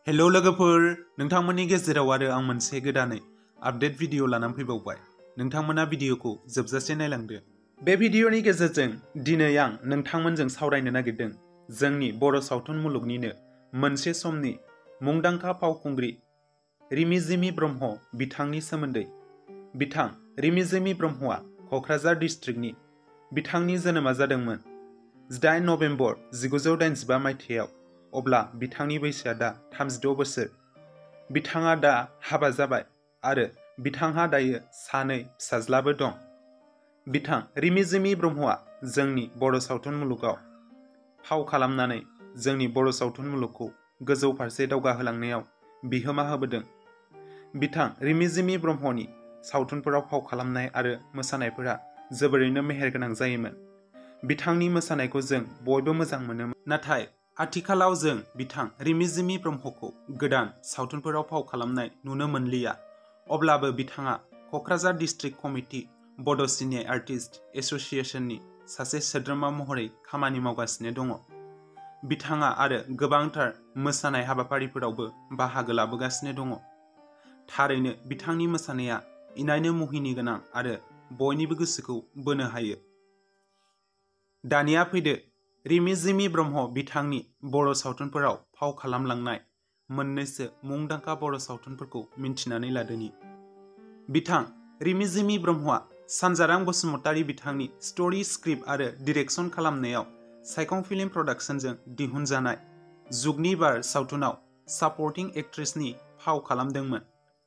Hello लोगोफोर, नोंथांमोननि गेजेराव आरो आं मोनसे गोदानै आपडेट भिडिअ लानानै फैबावबाय। नोंथांमोना भिडिअखौ जोबजासे नायलांदो। बे भिडिअनि गेजेरजों दिनै आं नोंथांमोनजों सावरायनो नागिरदों जोंनि बर' सावथुन मुलुगनिनो मोनसे समनि मुंदांखा फावखुंग्रि रिमि जिमि ब्रह्म बिथांनि सोमोन्दै। बिथां रिमि जिमि ब्रह्मआ क'क्राझार डिस्ट्रिक्टनि। बिथांनि जोनोमा जादोंमोन 8 नभेम्बर 1985 मायथाइयाव। अब्ला बिथांनि बैसोआ दा 36 बोसोर। बिथाङा दा हाबा जाबाय आरो बिथांहा दायो 2 फिसाज्लाबो दं। बिथां रिमि जिमि ब्रह्मआ जोंनि बर' सावथुन मुलुगाव फाव खालामनानै जोंनि बर' सावथुन मुलुगखौ गोजौ फारसे दावगाहोलांनायाव बिहोमा होबोदों। बिथां रिमि जिमि ब्रह्मनि सावथुनफोराव फाव खालामनाय आरो मोसानायफोरा जोबोरैनो मेहेरगोनां जायोमोन। बिथांनि मोसानायखौ जों बयबो मोजां मोनोमोन। नाथाय आथिखालाव जों बिथां रिमि जिमि ब्रह्मखौ गोदान सावथुनफोराव फाव खालामनाय नुनो मोनलिया। अब्लाबो बिथाङा क'क्राझार डिस्ट्रिक्ट कमिटि बड' सिने आर्टिस्ट एस'सिएशननि सासे सोद्रोमा महरै खामानि मावगासिनो दङ। बिथाङा आरो गोबांथार मोसानाय हाबाफारिफोरावबो बाहागो लाबोगासिनो दङ। थारैनो बिथांनि मोसानाया इनायनो मुहिनि गोनां आरो बयनिबो गोसोखौ बोनो हायो। दानिया फैदो रिमि जिमि ब्रह्म बिथांनि बर' सावथुनफोराव फाव खालामलांनाय मोननैसो मुंदांखा बर' सावथुनफोरखौ मिन्थिनानै लादोनि। बिथां रिमि जिमि ब्रह्मआ सानजारां बसुमतारी बिथांनि स्ट'रि स्क्रिप्ट आरो डिरेक्सन खालामनायाव सायखं फिल्म प्रडाक्शनजों दिहुनजानाय जुगनि बार सावथुनाव सापर्टिं एक्ट्रेसनि फाव खालामदोंमोन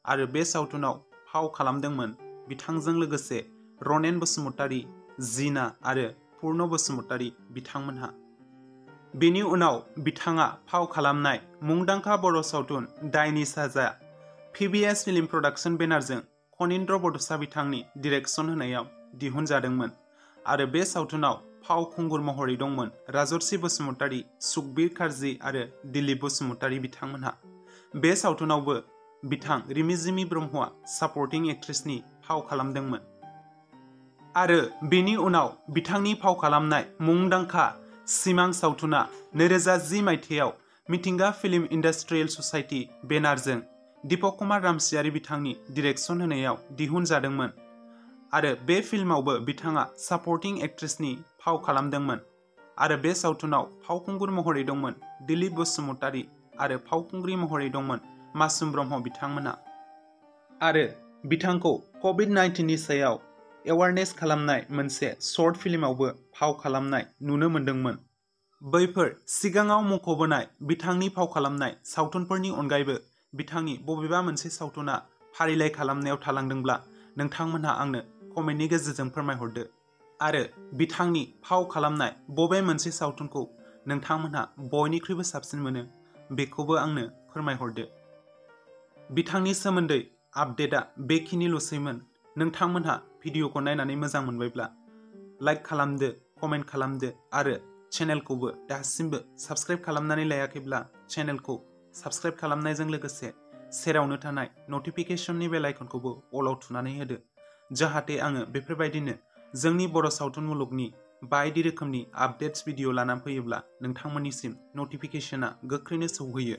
आरो बे सावथुनाव फाव खालामदोंमोन बिथांजों लोगोसे रनेन बसुमतारी, जिना आरो पुर्ण बसुमतारी बिथांमोनहा। बेनि उनाव बिथाङा फाव खालामनाय मुंदांखा बर' सावथुन दायनि साजा PBS फिल्म प्रडाक्शन बेनारजों खनीन्द्र बड'सा बिथांनि डिरेक्सन होनायाव दिहुनजादोंमोन आरो बे सावथुनाव फावखुंगुर महरै दंमोन राजर्षि बसुमतारी, सुखबीर कार्जी आरो दिलीप बसुमतारी बिथांमोनहा। बे सावथुनावबो बिथां रिमि जिमि ब्रह्मआ सापर्टिं एक्ट्रेसनि फाव खालामदोंमोन। आरो बेनि उनाव बिथांनि फाव खालामनाय मुंदांखा सिमां सावथुना 2010 मायथाइयाव मिथिंगा film industrial society बेनारजों Deepak Kumar रामसियारि बिथांनि डिरेक्सन होनायाव दिहुनजादोंमोन आरो बे फिल्मावबो बिथाङा सापर्टिं एक्ट्रेसनि फाव खालामदोंमोन आरो बे सावथुनाव फावखुंगुर महरै दंमोन दिलीप बसुमतारी आरो फावखुंग्रि महरै दंमोन मासुम ब्रह्म बिथांमोनहा। आरो बिथांखौ COVID-19 नि सायाव एवारनेस खालामनाय मोनसे शर्ट फिल्मावबो फाव खालामनाय नुनो मोन्दोंमोन। बैफोर सिगाङाव मुंख'बोनाय बिथांनि फाव खालामनाय सावथुनफोरनि अनगायैबो बिथांनि बबेबा मोनसे सावथुना फारिलाइ खालामनायाव थालांदोंब्ला नोंथांमोनहा आंनो कमेन्टनि गेजेरजों फोरमायहरदो आरो बिथांनि फाव खालामनाय बबे मोनसे सावथुनखौ नोंथांमोनहा बयनिख्रुइबो साबसिन मोनो बेखौबो आंनो फोरमायहरदो। बिथांनि सोमोन्दै आपडेटआ बेखिनिल'सैमोन। नोंथांमोनहा भिडिअखौ नायनानै मोजां मोनबायब्ला लाइक खालामदो, कमेन्ट खालामदो आरो चेनेलखौबो दासिमबो साबस्क्राइब खालामनानै लायाखैब्ला चेनेलखौ साबस्क्राइब खालामनायजों लोगोसे सेरावनो थानाय नटिफिकेशननि बेल आइकनखौबो अलाव थुनानै होदो, जाहाथे आङो बेफोरबायदिनो जोंनि बर' सावथुन मुलुगनि बायदि रोखोमनि आपडेट्स भिडिअ लानानै फैयोब्ला नोंथांमोननिसिम नटिफिकेशना गोख्रैनो सौहैयो।